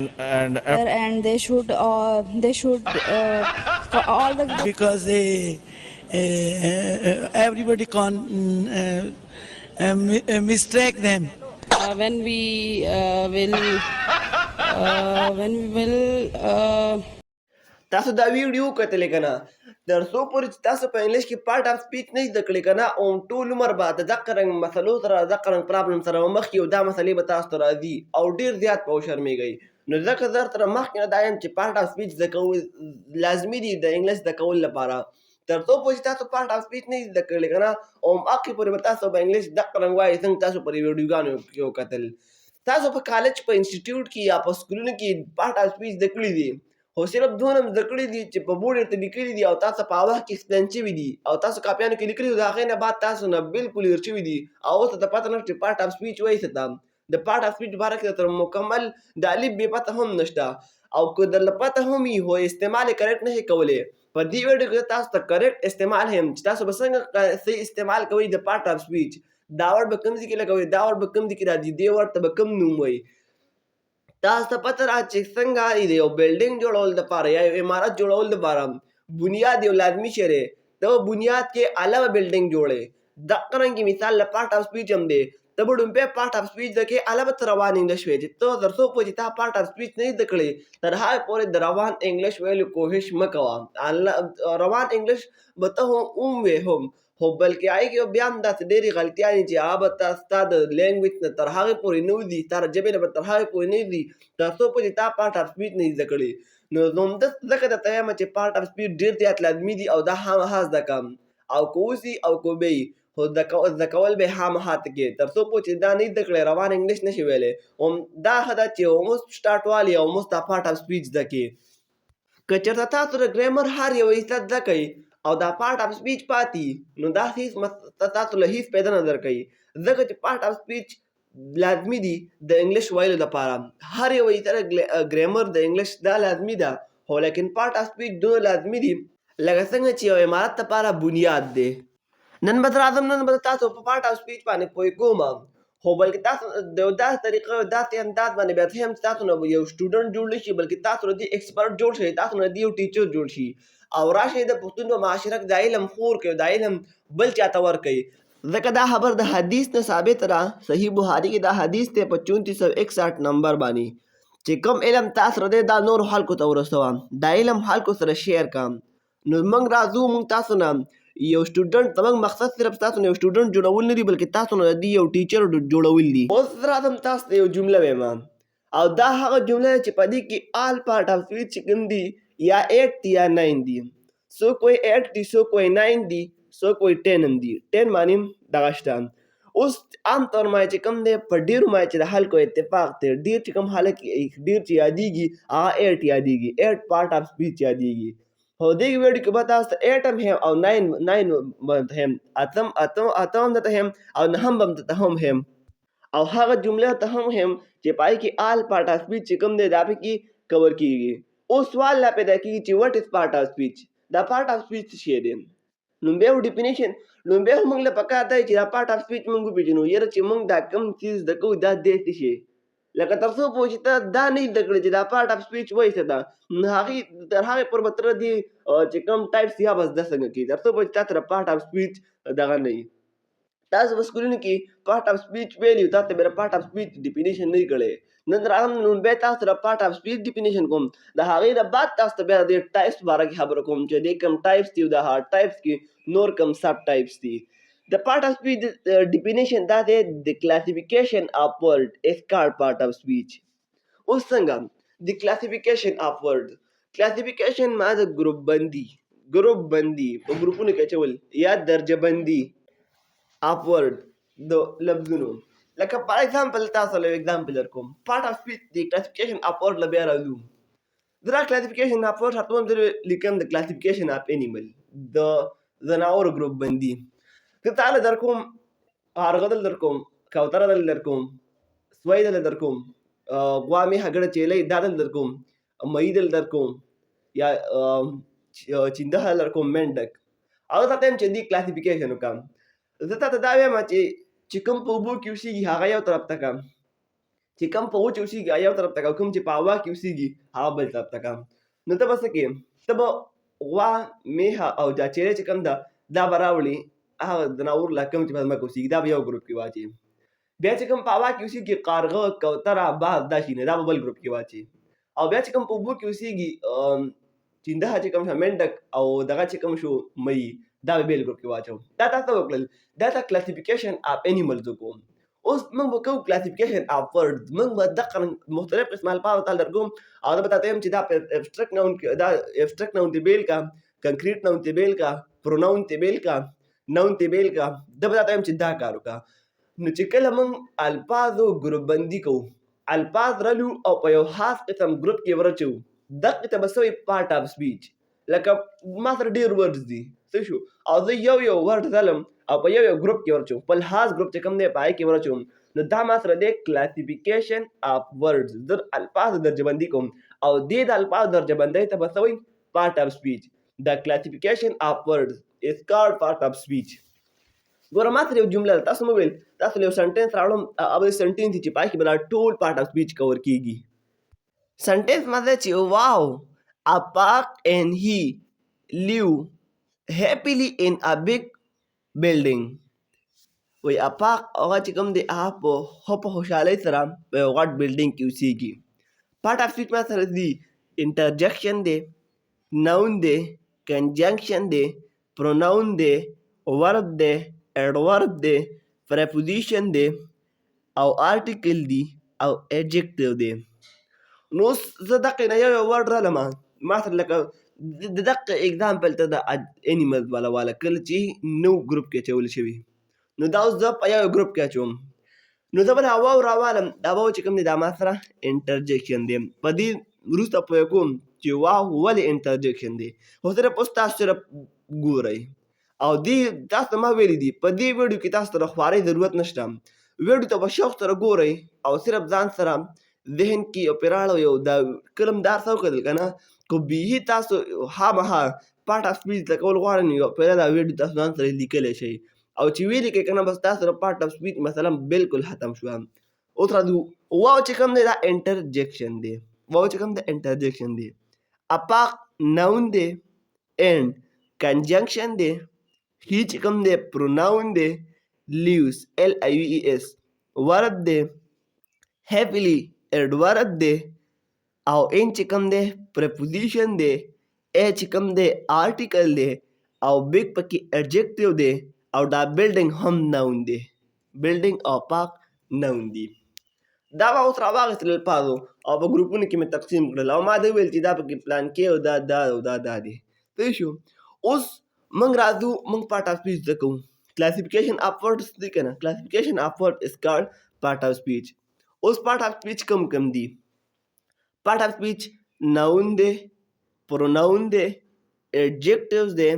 And and they should all the Because they everybody can mistake them. When we will when we will تاسو دا ویډیو کتلې کنه؟ تر څو پورې چې تاسو په انګلیش کې پارټ اف سپیچ نه زده کړې کنه، او ټول عمر به د دقه رنګ مسلو سره، دقه رنګ پرابلم سره مخ یو، دا مسلې به تاسو ته راځي او ډیر زیات به وشرمېږئ. نو ځکه زه تر مخکې نه دا یم چې پارټ اف سپیچ زده کول لازمي دي د انګلیش زده کولو لپاره. تر څو پورې چې تاسو پارټ اف سپیچ نه زده کړې کنه، او هغې پورې به تاسو به انګلیش دقه رنګ وایئ څنګه تاسو پر ویډیوګانو کې وکتل. تاسو په کالج، په انسټیټیوټ کې یا په سکولونو کې پارټ اف سپیچ زده کړي دي، خو صرف دونه هم زده کړي دي چې په بورډ ورته لیکلي دي او تاسو په هغه وخت کې اکسپلین شوي دي او تاسو کاپیانو کې لیکلي دي. د هغې نه بعد تاسو نه بالکل هېر شوي دي او اوس ته پته نشته چې پارټ اف سپیچ وایي څه ته. د پارټ اف سپیچ باره کې تر مکمل د الف بې پته هم نشته، او که درله پته هم وي، خو استعمال یې کریکټ نه شئ کولی. په دې ویډیو کې تاسو ته کریکټ استعمال هم چې تاسو به څنګه صحیح استعمال کوئ د پارټ اف سپیچ، دا ورډ به کوم ځای کې لګوئ، دا ورډ به کوم ځای کې راځي، دې ورډ ته به کوم نوم وایي. تاسو ته پته را چې څنګه د یو بلډینګ جوړولو لپاره یا یو عمارت جوړولو لپاره بنیاد یو لازمي شی دی. ته په بنیاد کې علاوه بلډینګ جوړې. دقه رنګې مثال له پارټ اف سپیچ هم دی. ته به ړومبی پارټ اف سپیچ زده کې، علاوه ته روان انګلیش وایې. چې ته تر څو پورې چې تا پارټ اف سپیچ نه زده کړې، تر هغې پورې د روان انګلیش ویلو کوشش مه کوه. روان انګلیش به ته هم وې هم، خو بلکې هغې کې بیا هم داسې ډېرې غلطیانې چې هغه به تا ستا د لینګویج نه تر هغې پورې نه وځي، ستا د ژبې نه به تر هغې پورې نه وځي تر څو پورې تا پارټ اف سپیچ نه زده کړي. نو زه همدا ځکه درته وایم چې پارټ اف سپیچ ډېر زیات لازمي دي او دا خامخا زده کړه، او که اوسي او که به وي، خو زده کول به یې خامخا ته کې. تر څو پورې چې دا نه زده کړې، روان انګلیش نه شي ویلی. هم دا ښه ده چې اوس سټارټ والي او اوس دا پارټ اف سپیچ زده کړې. که چېرته تاسو د ګرامر هر یو حصه زده کړئ او دا پارټ اف سپیچ پاتې، نو دا هیڅ تاسو له هیڅ پیدا نه درکوي، ځکه چې پارټ اف سپیچ لازمي دي د انګلیش ویلو لپاره. هر یو حصه د ګرامر د انګلیش دا لازمي ده، خو لیکن پارټ اف سپیچ دونه لازمي دي لکه څنګه چې یو عمارت لپاره بنیاد دی. نن به زه راځم، نن به تاسو په پارټ اف سپیچ باندې پوه کوم، خو بلکې تاسو د یو داسې طریقه او داسې انداز باندې بیا هم چې تاسو نه یو سټوډنټ جوړ نه شي، بلکې تاسو نه دې ایکسپرټ جوړ شي، تاسو نه دې یو ټیچر جوړ شي او راشئ د پښتون په معاشره کې دا علم خور کوي، دا علم بل چاته ورکوي. ځکه دا خبر د حدیث نه ثابت ده، صحیح بخاري کې دا حدیث دی په 3461 نمبر باندې، چې کوم علم تاسو سره دی، دا نورو خلکو ته ورسوه، دا علم خلکو سره شیر کړه. نو موږ راځو، موږ تاسو نه یو سټوډنټ، زموږ مقصد صرف تاسو نه یو سټوډنټ جوړول نه دي، بلکې تاسو نه د یو ټیچر جوړول دي. اوس زه راځم، تاسو ته یو جمله وایم او دا هغه جمله ده چې په دې کې آل پارټ اف سپیچ چې کوم دي، یا 8 دي یا 9 دي. څوک وایي 8 دي، څوک وایي 9 دي، څوک وایي 10 هم دي. 10 معنی دغه شته. اوس عام طور ما چې کوم دی، په ډیرو ما چې د خلکو اتفاق دی، ډیر چې کوم خلک ډیر چې یادېږي، هغه 8 یادېږي، 8 پارټ اف سپیچ یادېږي. خو دې ویډیو کې به تاسو ته 8 هم هم او 9 به هم، اتم هم درته هم او نهم به درته هم هم او هغه جمله ته هم هم چې پای کې آل پارټ اف سپیچ چې کوم دی، دا پکې کور کیږي. اوس سوال لا پیدا کیږي چې وټ از پارټ اف سپیچ؟ دا پارټ اف سپیچ څه شی دی؟ لومبی ډیفینیشن، لومبی خو موږ له پکار دی چې دا پارټ اف سپیچ موږ وپېژنو، یاره چې موږ دا کوم څیز زده کوو، دا دی څه شی. لکه تر څو پورې چې ته دا نه زده کړې چې دا پارټ اف سپیچ وایي څه ته، نو هغې تر هغې پورې به تر دې چې کوم ټایپس یا به زده څنګه کړي، تر څو پورې چې تا تر پارټ اف سپیچ دغه نه وي. تاسو په سکولونو کې پارټ اف سپیچ ویلي، تاسو ته بیا پارټ اف سپیچ ډیفینیشن نه کړی. نن راغلم، نو بیا تاسو ته پارټ اف سپیچ ډیفینیشن کوم، د هغې نه بعد تاسو ته بیا د دې ټایپس باره کې خبره کوم چې دې کوم ټایپس دي او د هغه ټایپس کې نور کوم سب ټایپس دي. د پارټ اف سپیچ ډیفینیشن دا دی: د کلاسیفیکیشن اف ورډ از کالډ پارټ اف سپیچ. اوس څنګه د کلاسیفیکیشن اف ورډ، کلاسیفیکیشن ما د ګروپ بندي، ګروپ بندي، په ګروپونو کې اچول یا درجه بندي اف ورډ د لفظونو. لکه فار ایگزامپل تاسو له ایگزامپل درکوم. پارټ اف سپیچ د کلاسیفیکیشن اف ورډ له بیا راځو. زه دا کلاسیفیکیشن اف ورډ ختموم، زه لیکم د کلاسیفیکیشن اف انیمل، د ځناورو ګروپ بندي. زه تاله درکوم کارغه دل درکوم، کوتره دل درکوم، سوی دل درکوم، غوا، میښه، ګډه، چیلۍ دا دل درکوم، مئی دل درکوم یا چیندخه دل درکوم، منډک، او زه تاته وایم چې دې کلاسیفیکیشن وکړم. زه تاته دا وایم چې کوم په اوبو کې اوسېږي، هغه یو طرف ته کړم، چې کوم په وچه اوسېږي هغه یو طرف ته که، کوم چې په هوا کې اوسېږي هغه بل طرف ته که. نو ته به څه کوې؟ ته به غوا، میښه او دا چیرې چې کوم ده دا به راوړي، هغه ځناور لا کوم چې په ځمکه اوسېږي دا به یو ګروپ کې واچي. بیا چې کوم په هوا کې اوسېږي قارغه، کوتره، باز، دا شي نه دا به بل ګروپ کې واچي. او بیا چې کوم په اوبو کې اوسېږي چیندخه چې کوم شو، منډک او دغه چې کوم شو مئی، دا به بېل ګروپ کې واچو. دا تا څه وکړل؟ دا تا کلاسیفیکیشن اف انیملز وکړو. اوس موږ به کوو کلاسیفیکیشن اف ورډز. موږ به دغه مختلف قسمه الفاظ ته درکوم او زه به تاته وایم چې دا په ابسټرکټ ناون کې، دا ابسټرکټ ناون ته بېل کا، کنکریټ ناون ته بېل کا، پروناون ته بېل کا، ناون ته بېل کا. زه به تاته وایم چې دا کار وکړه. نو چې کله موږ الفاظو ګروپ بندي کوو، الفاظ رالو او په یو خاص قسم ګروپ کې ورچو، دقې ته به څه وایي؟ پارټ اف سپیچ. لکه ما سره ډېر ورډز دي، څه شو، او زه یو یو ورډ رالم او په یو یو ګروپ کې ورچوم، خپل خاص ګروپ چې کوم دی په هغې کې ورچوم، نو دا ما سره دی کلاسیفیکیشن اف ورډز. زه الفاظو درجه بندي کوم او دې د الفاظو درجه بندۍ ته به څه وایي؟ پارټ اف سپیچ. د کلاسیفیکیشن اف ورډز از کالډ پارټ اف سپیچ. ګوره ما سره یو جمله ده، تاسو مو ویل تاسو له یو سنټنس راوړم، هغه سنټنس چې په هغې کې به دا ټول پارټ اف سپیچ کور کېږي. سنټنس ما ده چې واو اپاک اینډ هی لیو هیپیلی ان ا بیګ بلډینګ. وایي اپاک هغه چې کوم دی هغه په ښه په خوشحالۍ سره په یو غټ بلډینګ کې اوسېږي. پارټ اف سپیچ ما سره دي انټرجکشن دی، ناون دی، کنجنکشن دی، پروناون دی، ورب دی، اډورب دی، پریپوزیشن دی او آرټیکل دی او ایډجیکټیو دی. نو اوس زه دقې نه یو یو ورډ رالم، ما سره لکه د دقه اګزامپل ته د انیملز والا والا کله چې نو ګروپ کې اچول شوي، نو دا اوس زه په یو یو ګروپ کې اچوم. نو زه به دا واو راوالم، دا واو چې کوم دی دا ما سره انټرجیکشن دی. په دې وروسته پوه کوم چې واو ولې انټرجیکشن دی، خو صرف اوس تاسو صرف ګورئ او دې تاسو ته ما ویلي دي په دې ویډیو کې تاسو ته د خوارۍ ضرورت نشته. ویډیو ته په شوق سره ګورئ او صرف ځان سره ذهن کې یو پیراړه یو دا کلم دار څه وکتل که نه، که بیخي تاسو خامخا پارټ اف سپیچ زده کول غواړئ نو یو پیره دا ویډیو تاسو ځان سره لیکلی شئ او چې ویې لیکئ که نه بس تاسو سره پارټ اف سپیچ مثلا بالکل ختم شوه. اوس راځو واو چې کوم دی دا انټرجیکشن دی. واو چې کوم دی انټرجیکشن دی. اپاق ناون دی، اینډ کنجنکشن دی، هی چې کوم دی پروناون دی، لیوز ایل آی وی ای اس ورب دی، هیپیلی اډورب دی، او ان چې کوم دی پریپوزیشن دی، ای چې کوم دی آرټیکل دی، او بیګ پکې اډجیکټیو دی، او دا بلډینګ هم ناون دی. بلډینګ او پارک ناون دی. دا ما اوس راواخیستل الفاظو او په ګروپونو کې مې تقسیم کړل او ما دا وویل چې دا پکې پلان کې او دا دا او دا دا دی. پوه شو؟ اوس موږ راځو، موږ پارټ اف سپیچ زده کوو. کلاسیفیکیشن اف ورډز دی که نه؟ کلاسیفیکیشن اف ورډ از کالډ پارټ اف سپیچ. اوس پارټ اف سپیچ کوم کوم دي؟ پارټ اف سپیچ ناون دی، پروناون دی، ایډجیکټیوز دی،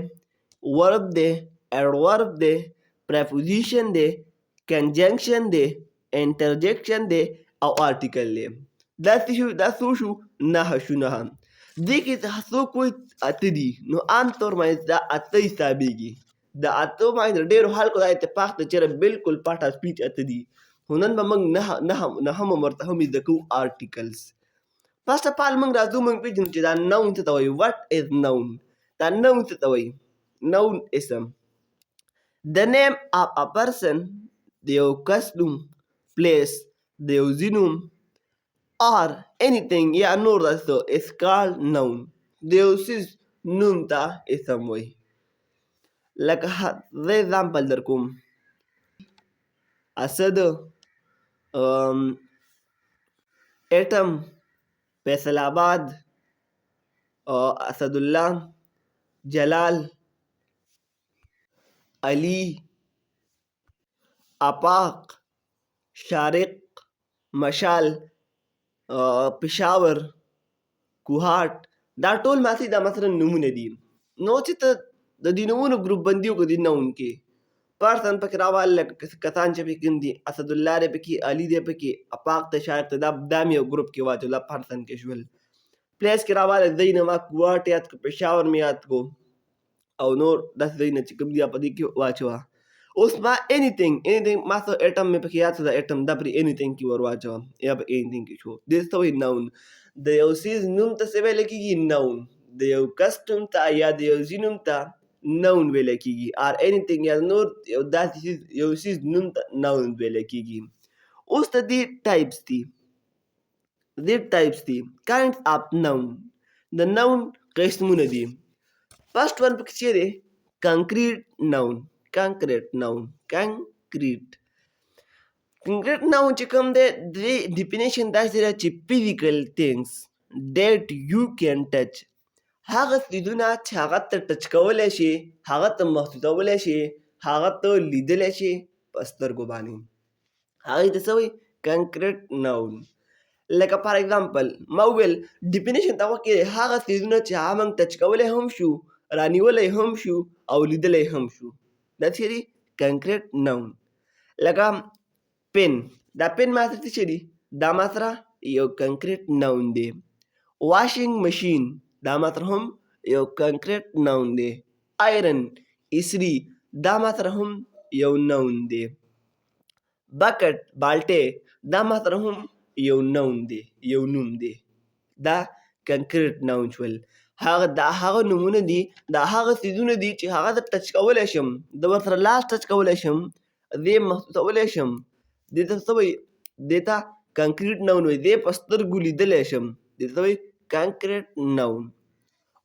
ورب دی، اډورب دی، پریپوزیشن دی، کنجنکشن دی، انټرجیکشن دی او آرټیکل دی. دا څه شو؟ دا څو شو؟ نهه شو. نهه دې کې څوک وایي اته دي، نو عام طور باندې دا اته حسابېږي. د اتو باندې د ډېرو خلکو دا اتفاق دی چېرې بالکل پارټ اف سپیچ اته دي، خو نن به موږ نهه نهه نهم ورته هم زده کوو آرټیکلز. فرست اف آل موږ راځو، موږ پېژنو چې دا ناون څه ته وایي. واټ از ناون؟ دا ناون څه ته وایي؟ ناون اسم، د نیم اف ا پرسن، د یو کس نوم، پلیس، د یو ځای نوم، اور انیثینګ یا نور داسې څه از کالډ ناون. د یو څیز نوم ته اسم وایي. لکه زه اگزامپل در کوم، اسد، اټم، فیصل آباد، اسد الله، جلال، علی، اپاق، شارق، مشال، پشاور، کوهاټ. دا ټول ماسي دا مثلا نومونه دي. نو چې ته د دې نومونو ګروپ بندي وکړو، دې نوم کې پرسن پکې راواله، لکه کسان چې پکې کوم دي، اسد الله دی پکې، علي دی پکې، اپاق دی، شارق دی، دا مې یو ګروپ کې واچول، دا پرسن کې شول. پلیس کې راواله ځایونه، ما کوهاټ یاد کړو، پشاور مې یاد کړو او نور داسې ځایونه چې کوم دي په دې کې واچوه. اوس ما انیتینګ، انیتینګ ما څه ایټم مې پکې یاد شو، دا ایټم دا پرې انیتینګ کې ور واچوم یا په انیتینګ کې شو. دې څه وایي؟ ناون. د یو څیز نوم ته څه ویل کېږي؟ ناون. د یو کس نوم ته یا د یو ځي نوم ته ناون ویل کېږي، ار انیتینګ یا نور یو داسې څیز، یو څیز نوم ته ناون ویل کېږي. اوس د دې ټایپس دي، د دې ټایپس دي، کاینډز اف ناون، د ناون قسمونه دي. فرست ون پکې چې دی کانکریټ ناون. کانکریټ ناون، کانکریټ، کانکریټ ناون چې کوم دی، د دې ډیفینیشن داسې ده چې فزیکل ثینګز دیټ یو کین ټچ، هغه څیزونه چې هغه ته ټچ کولی شي، هغه ته محسوسولی شي، هغه ته لیدلی شي په سترګو باندې، هغې ته څه وایي؟ کنکریټ ناون. لکه فار اگزامپل ما وویل ډیفینیشن ته وکړي، هغه څیزونه چې هغه موږ ټچ کولی هم شو، رانیولی هم شو او لیدلی هم شو، دا څه دي؟ کنکریټ ناون. لکه پن، دا پن ما سره څه دي؟ دا ما سره یو کنکریټ ناون دی. واشنګ ماشین، دا ما سره هم یو کنکریټ ناون دی. آیرن، اسری، دا ما سره هم یو ناون دی. بکټ، بالټی، دا ما سره هم یو ناون دی، یو نوم دی. دا کنکریټ ناون شول. هغه دا هغه نومونه دي، دا هغه څیزونه دي چې هغه زه ټچ کولی شم، زه ورسره لاس ټچ کولی شم، زه یې محسوسولی شم. دې ته څه وایي؟ دې ته کنکریټ ناون وایي. زه یې په سترګو لیدلی شم، دې ته څه وایي؟ کنکریټ ناون.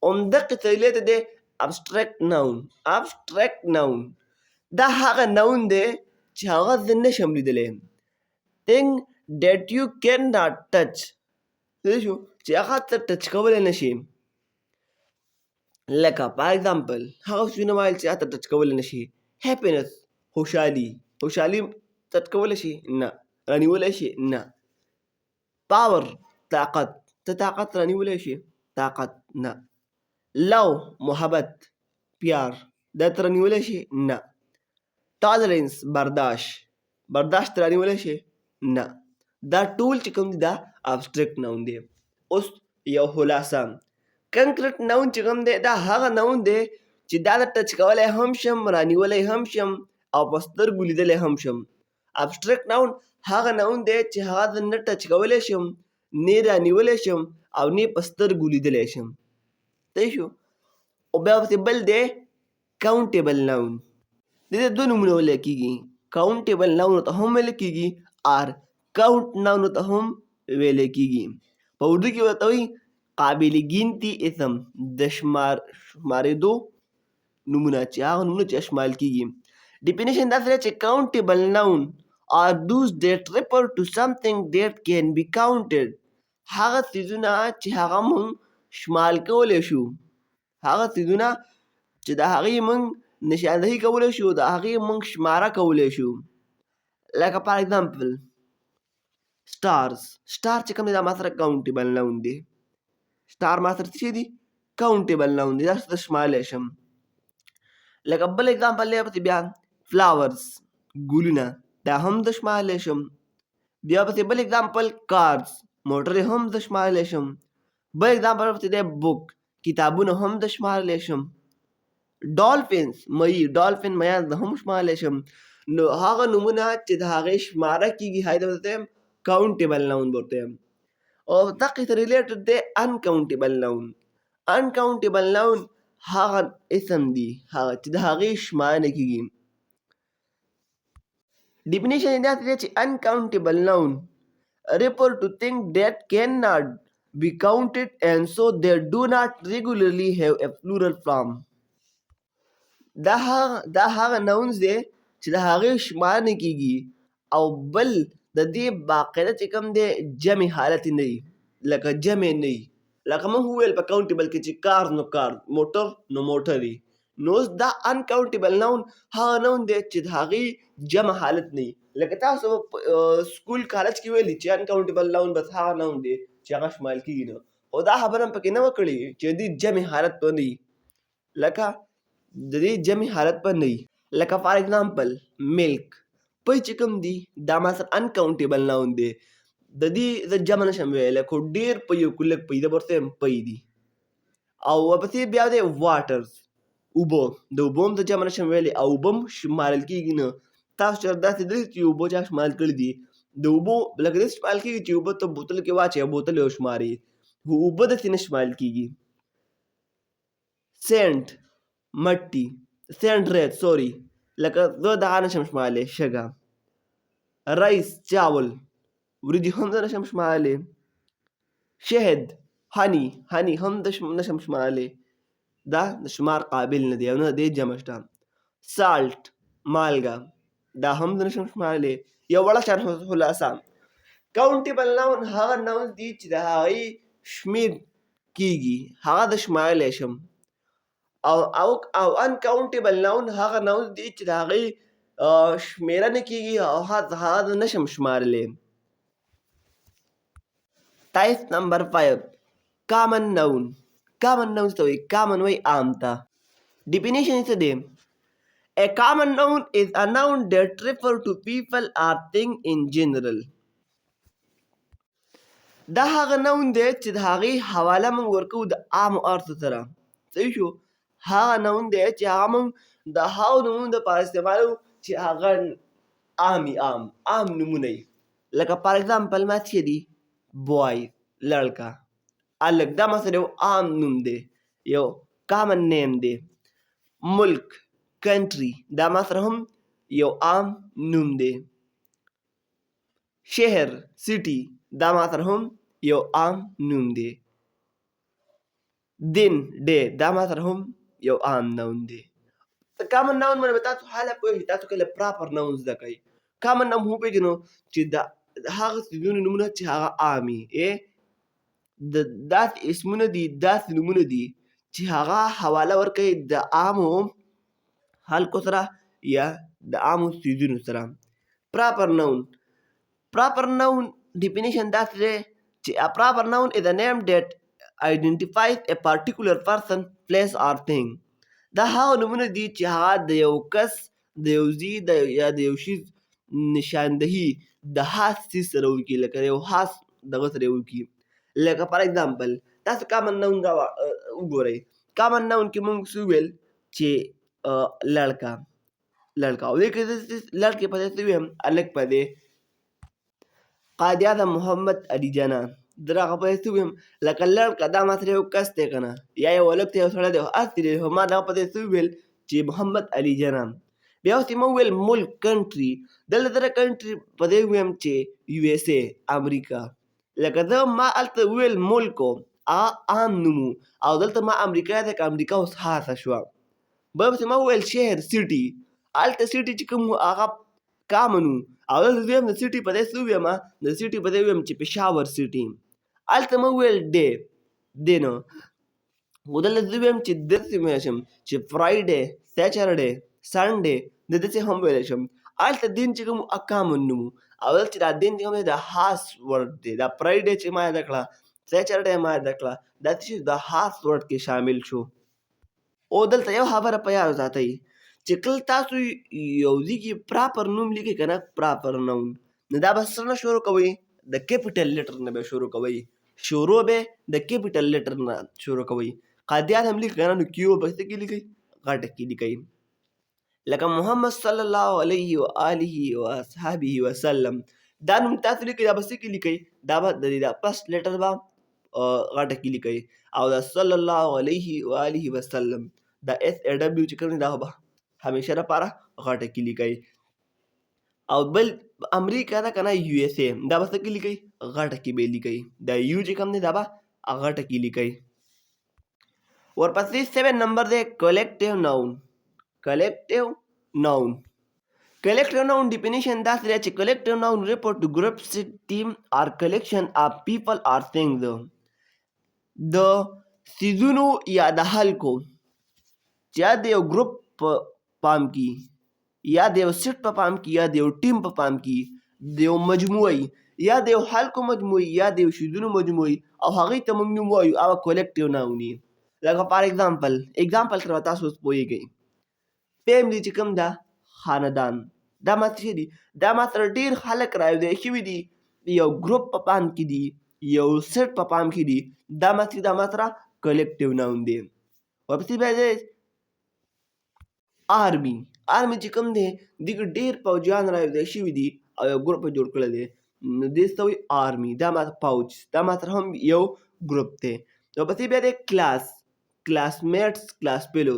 همدقې ته ریلیټډ دی ابسټرکټ ناون. ابسټرکټ ناون دا هغه ناون دی چې هغه زه نشم لیدلی، thing that you cannot touch، څه شو چې هغه ته ټچ کولی نه شي. لکه فار اگزامپل هغه څیزونه وایل چې هغه ته ټچ کولی نه شي. هپینس، خوشحالي، خوشحالي ټچ کولی شي؟ نه. رانیولی شي؟ نه. پاور، طاقت، ته طاقت رانیولی شي؟ طاقت نه. لو، محبت، پیار، دا ته رانیولی شي؟ نه. ټالرنس، برداشت، برداشت رانیولی شي؟ نه. دا ټول چې کوم دي دا ابسټرکټ ناون دی. اوس یو خلاصه، کنکریټ ناون چې کوم دی دا هغه ناون دی چې دا د ټچ کولی هم شم، رانیولی هم شم او په سترګو لیدلی هم شم. ابسټرکټ ناون هغه ناون دی چې هغه زه نه ټچ کولی شم، نه رانیولی شم او نه په سترګو لیدلی شم. صحیح شو. او بیا ورپسې بل دی کاونټیبل ناون. دې ته دوه نومونه ویل کېږي، کاونټیبل ناون ته هم ویل کېږي ار کاونټ ناون ته هم ویل کېږي. په اردو کې ورته وایي قابل ګنتی اسم، د شمارېدو نومونه، چې هغه نومونه چې شمارل کېږي. ډیفینیشن داسې دی چې کاونټیبل ناون are those that refer to something that can be counted، هغه څیزونه چې هغه موږ شمال کولی شو، هغه څیزونه چې د هغې موږ نشاندهي کولی شو، د هغې موږ شماره کولی شو. لکه فار اگزامپل سټارز، سټار چې کوم دی دا ما سره کاونټیبل ناون دی. سټار ما سره څه شی دی؟ کاونټیبل ناون دی، دا زه شمارلی شم. لکه بل اگزامپل دی پسې بیا فلاورز، ګلونه، دا هم زه شمارلی شم. بیا پسې بل اگزامپل کارز، موټرې هم زه شمارلی شم. بل اگزامپل پسې دی بوک، کتابونه هم زه شمارلی شم. ډالفینز، مئی، ډالفین میان زه هم شمارلی شم. نو هغه نومونه چې د هغې شماره کېږي هغې ته ورته وایم کاونټیبل ناون ورته وایم. او دقې ته ریلیټډ دی انکاونټیبل ناون. انکاونټیبل ناون هغه اسم دی هغه چې د هغې شماره نه کېږي. ډیفینیشن یې داسې دی چې انکاونټیبل ناون refer to things that cannot be counted and so they do not regularly have a plural form. دا هغه ناونز دی چې د هغې شمار نه کېږي او بل د دې باقاعده چې کوم دی جمع حالت نه وي، لکه جمع نه وي. لکه موږ وویل په کاونټیبل کې چې کار نو کار، موټر نو موټر وي. نو اوس دا انکاونټیبل ناون هغه ناون دی چې د هغې جمع حالت نه وي. لکه تاسو په سکول کالج کې ویلي چې انکاونټیبل ناون بس هغه ناون دی چې هغه شمارل کېږي نه، خو دا خبره هم پکې نه وه کړې چې د دې جمع حالت به نه وي، لکه د دې جمع حالت به نه وي. لکه فار اگزامپل ملک، پی چې کوم دي دا ما سره انکاونټیبل ناون دی، د دې زه جمع نه شم ویلی، خو ډېر پی او که لږ پی، زه به ورته وایم پی دي. او ورپسې بیا دی واټرز، اوبه، د اوبو هم د جمع نشم ویلی او اوبه هم شمارل کېږي نه. تاسو چېرته داسې لیدلي چې اوبه چا شمارل کړي دي؟ د اوبو لکه داسې شمارل کېږي چې اوبه ته بوتل کې واچوې او بوتل یې وشمارې، خو اوبه داسې نه شمارل کېږي. سینډ مټي، سینډ ریت سوري، لکه زه دغه نشم شمارلی شګه. رایس چاول، وریجې هم زه نشم شمارلی. شهد هني، هني هم نشم شمارلی، دا د شمار قابل نه دی او نه د دې جمع شته. سالټ مالګه، دا هم زه نشم شمارلی. یو وړه شان خلاصه، کاونټیبل ناون هغه ناون دي چې د هغې شمیر کیږي، هغه د شمارلی شم. او او او انکاونټیبل ناون هغه ناون دي چې د هغې شمیره نه کیږي او هغه زه نشم شمارلی. ټایپ نمبر 5 کامن ناون. کامن ناون څه ته وایي؟ کامن وایي عام ته. ډیفینیشن یې څه دی؟ A common noun is a noun that refer to people or thing in general. دا هغه نون دی چې د هغې حواله موږ ورکوو د عامو ارثو سره. صحیح شو؟ هغه نون دی چې هغه موږ د هغو نومونو دپاره استعمالوو چې هغه عامي عام عام نومونه وي. لکه فار اګزامپل ما څه دي؟ بوای لړکه، هلک، دا مثلا یو عام نوم دی، یو کامن نیم دی. ملک کنټري، دا ما سره هم یو عام نوم دی. شهر سیټي، دا ما سره هم یو عام نوم دی. دین ډی، دا ما سره هم یو عام نوم دی. کامن ناون باندې به تاسو حاله پوه شئ، تاسو کله پراپر ناون زده کړئ. کامن ناون هم پېژنو چې د هغه څیزونو نومونه چې هغه عام وي، د داسې اسمونه دي، داسې نومونه دي چې هغه حواله ورکوي د عامو خلکو سره یا د عامو څیزونو سره. پراپر ناون، پراپر ناون ډیفینیشن داسې دی چې a proper noun is a name that identifies a particular person, place or thing. دا هغه نومونه دي چې هغه د یو کس، د یو ځي یا د یو شي نشاندهي د خاص څیز سره وکړي، لکه یو خاص دغه سره وکړي. لکه فار اګزامپل تاسو کامن ناون را وګورئ. کامن ناون کې موږ څه وویل چې لړکه، لړکه، او دې کې لړکې په دې څه ویم؟ هلک په دې قائد اعظم محمد علي جناح زه هغه په دې څه ویم؟ لکه لړکه دا ما سره یو کس دی که نه، یا یو هلک دی، یو سړی دی، هسې دی، خو ما دغه په دې څه وویل چې محمد علي جناح. بیا اوس ما وویل ملک کنټري، دلته زه د کنټري په دې ویم چې یو ایس ای امریکا. لکه زه ما هلته وویل ملک، هغه عام نوم و، او دلته ما امریکا یاده کړه، امریکا اوس خاصه شوه. بل پسې ما وویل شهر سیټي، هلته سیټي چې کوم و هغه کامن و، او دلته زه ویم د سیټي په ځای څه وویم؟ د سیټي په ځای وویم چې پېښور سیټي. هلته ما وویل ډی دین، خو دلته زه ویم چې داسې ویلی شم چې فرایډې، سیچرډې، سنډې، زه داسې هم ویلی شم. هلته دین چې کوم و کامن نوم و، او دلته چې دا دین چې کوم دی دا خاص ورډ دی. دا فرایډې چې ما یاده کړه، سیچرډې ما یاده کړه، دا څه شي دا خاص ورډ کې شامل شو. او دلته یو خبره په یاد وساتئ چې کله تاسو یو ځای کې پراپر نوم لیکئ که نه، پراپر نوم، نو دا به څه نه شروع کوئ؟ د کیپیټل لیټر نه به شروع کوئ. شروع به د کیپیټل لیټر نه شروع کوئ. قائد اعظم لیکئ که نه، نو کیو به څه کې لیکئ؟ غټه کې لیکئ. لکه محمد صلی الله علیه و آله و اصحابه وسلم، دا نوم تاسو لیکئ، دا به څه کې لیکئ؟ دا به د دې دا فرست لیټر به غټه کې لیکئ، او دا صلی الله علیه و آله وسلم دا اس ای ډبلیو چې کوم دی دا به همیشه لپاره غټه کې لیکئ. او بل امریکا ده که نه، یو ایس ای، دا به څه کې لیکئ؟ غټه کې به یې لیکئ. دا یو چې کوم دی دا به غټه کې لیکئ. ورپسې 7 نمبر دی کلیکټیو ناون. کلیکټیو ناون، کلیکټیو ناون ډیفینیشن داسې دی چې کلیکټیو ناون ریفر ټو ګروپ، سیټ، ټیم اور کلیکشن اف پیپل اور ثینګز. د څیزونو یا د خلکو چې یا د یو ګروپ په پام کې، یا د یو سیټ په پام کې، یا د یو ټیم په پام کې، د یو مجموعه، یا د یو خلکو مجموعه، یا د یو شیزونو مجموعه، او هغې ته موږ نوم وایو، هغه کلیکټیو ناون وي. لکه فار اګزامپل، اګزامپل سره به تاسو اوس پوهېږئ. فیملی چې کوم ده، خاندان، دا ما څه دي؟ دا ما سره ډېر خلک رايوځای شوي دي، یو ګروپ په پام کې دي، یو سیټ په پام کې دي، دا ما څه، دا ما سره کلیکټیو ناون دی. ورپسې بیا دی آرمي، آرمي چې کوم دی دې کې ډېر پوجیان را یوځای شوي دي او یو ګروپ یې جوړ کړی دی، نو دې څه ته وایي؟ آرمي. دا ما پوج، دا ما سره هم یو ګروپ دی. ورپسې بیا دی کلاس، کلاس میټس، کلاس فیلو،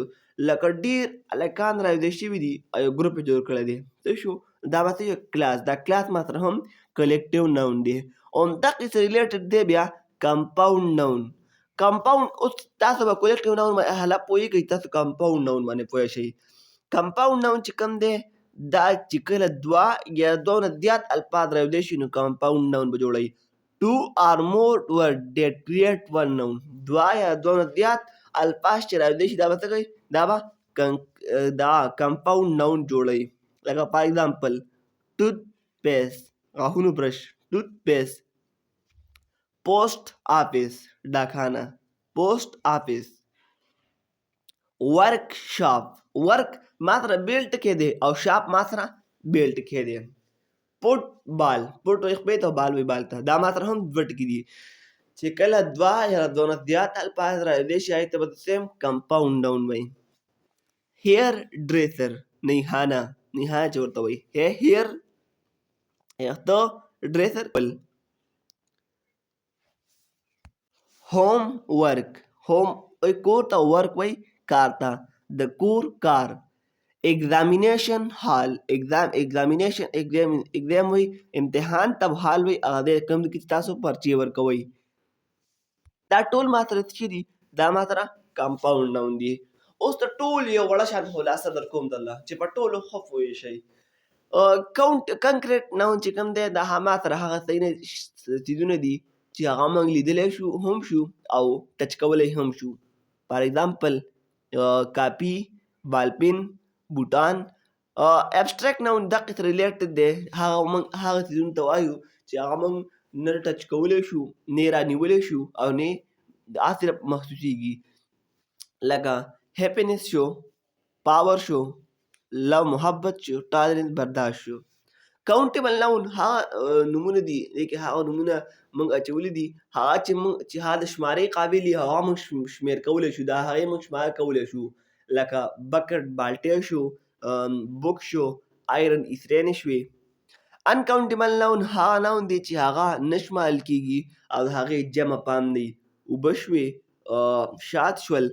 لکه ډېر هلکان را یوځای شوي دي او یو ګروپ یې جوړ کړی دی. څه شو؟ دا به څه شو؟ کلاس. دا کلاس ما سره هم کلیکټیو ناون دی. او همدغې سره ریلیټډ دی بیا کمپاوند ناون. کمپاوند اوس تاسو به کولیکټیو ناون باندې هله پوهېږئ، تاسو کمپاوند ناون باندې پوه شئ. کمپاوند ناون چې کوم دی دا چې کله دوه یا دوه نه زیات الفاظ راوځي شي نو کمپاوند ناون به جوړوي. Two or more word that create one noun. دوه یا دوه نه زیات الفاظ چې راوځي شي دا به څه کوي؟ دا به دا کمپاوند ناون جوړوي. لکه فار اګزامپل ټوت پیس، غاښونو برش، ټوت پیس، پوسټ آفس، ډاکخانه، پوسټ آفس، ورک شاپ، ورک ما سره بیل ټکی دی او شاپ ما سره بیل ټکی دی. پوټ بال، پوټ وایي خپې ته او بال وایي بال ته، دا ما سره هم دوه ټکي دي. چې کله دوه یا دوه نه زیات الفاظ راوړلی شي هغې ته به سیم کمپاوند ناون وایي. هیر ډریسر، نیهانه، نیهانه چې ورته وایي هیر ته ډریسر. هوم ورک، هوم وایي کور ته، ورک وایي کار ته، د کور کار. اګزامینیشن هال، اګزام، اګزامینیشن، اګزام، اګزام وایي امتحان ته، هال وایي هغه ځای کوم ځای کې چې تاسو پرچې ورکوئ. دا ټول ما سره څه دي؟ دا ما سره کمپاوند ناون دي. اوس د ټول یو وړه شان خلاصه در کوم درله چې په ټولو ښه پوه شئ. کاونټ کنکریټ ناون چې کوم دی دا ما سره هغه څیزونه دي چې هغه موږ لیدلی شو هم شو او ټچ کولی هم شو. فار اګزامپل کاپي، بال پین، بوټان. ابسټریکټ ناون دقې سره ریلیټډ دی، هغه موږ هغه څیزونو ته وایو چې هغه موږ نه ټچ کولی شو، نه یې رانیولی شو او نه هغه صرف محسوسېږي. لکه هپینس شو، پاور شو، لو محبت شو، ټالرنس برداشت شو. کاونټیبل ناون هغه نومونه دي، دې کې هغه نومونه موږ اچولي دي هغه چې موږ چې هغه د شمارې قابل وي، هغه موږ شمېر کولی شو، دا هغې موږ شمار کولی شو. لکه بکټ بالټی شو، بوک شو، آیرن ایسرینې شوې. انکاونټیبل ناون هغه ناون دی چې هغه نه شمارل کېږي او د هغې جمع پام دی، اوبه شوې، شات شول.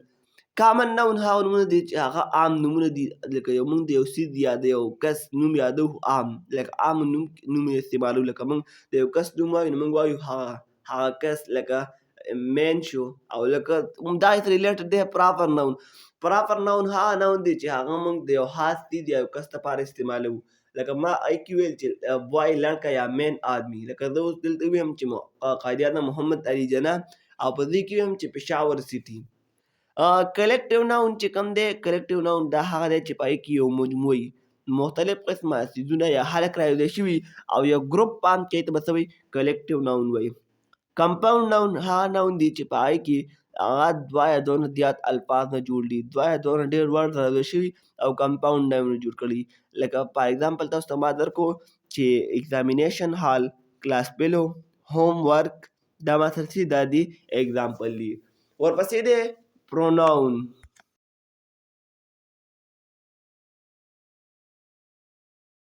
کامن ناون هغه نومونه دي چې هغه عام نومونه دي، لکه یو موږ د یو څیز یا د یو کس نوم یادوو عام، لکه عام نوم نوم یې استعمالوو. لکه موږ د یو کس نوم وایو نو موږ وایو هغه هغه کس، لکه مین شو. او لکه دا یې ریلیټډ دی پراپر ناون. پراپر ناون هغه ناون دی چې هغه موږ د یو خاص څیز یا یو کس لپاره استعمالوو. لکه ما ای کې ویل چې بوای لړکه یا مین آدمي، لکه زه اوس دلته ویم چې قائد اعظم محمد علي جناح، او په دې کې ویم چې پېښور سیټي. کلیکټیو ناون چې کوم دی، کلیکټیو ناون دا هغه دی چې په هغې کې یو مجموعه وي، مختلف قسمه څیزونه یا خلک راوځای شوي او یو ګروپ پام کې ته به څه وایي؟ کلیکټیو ناون وایي. کمپاوند ناون هغه ناون دی چې په هغې کې هغه دوه یا دوه نه زیات الفاظ نه جوړ دي، دوه یا دوه نه ډېر ورډ راوځای شوي او کمپاوند ناون جوړ کړي. لکه فار اګزامپل تاسو ته ما درکړو چې اګزامینیشن هال، کلاس فیلو، هوم ورک، دا ما سره څه دا دي اګزامپل دي. ورپسې دی پروناون.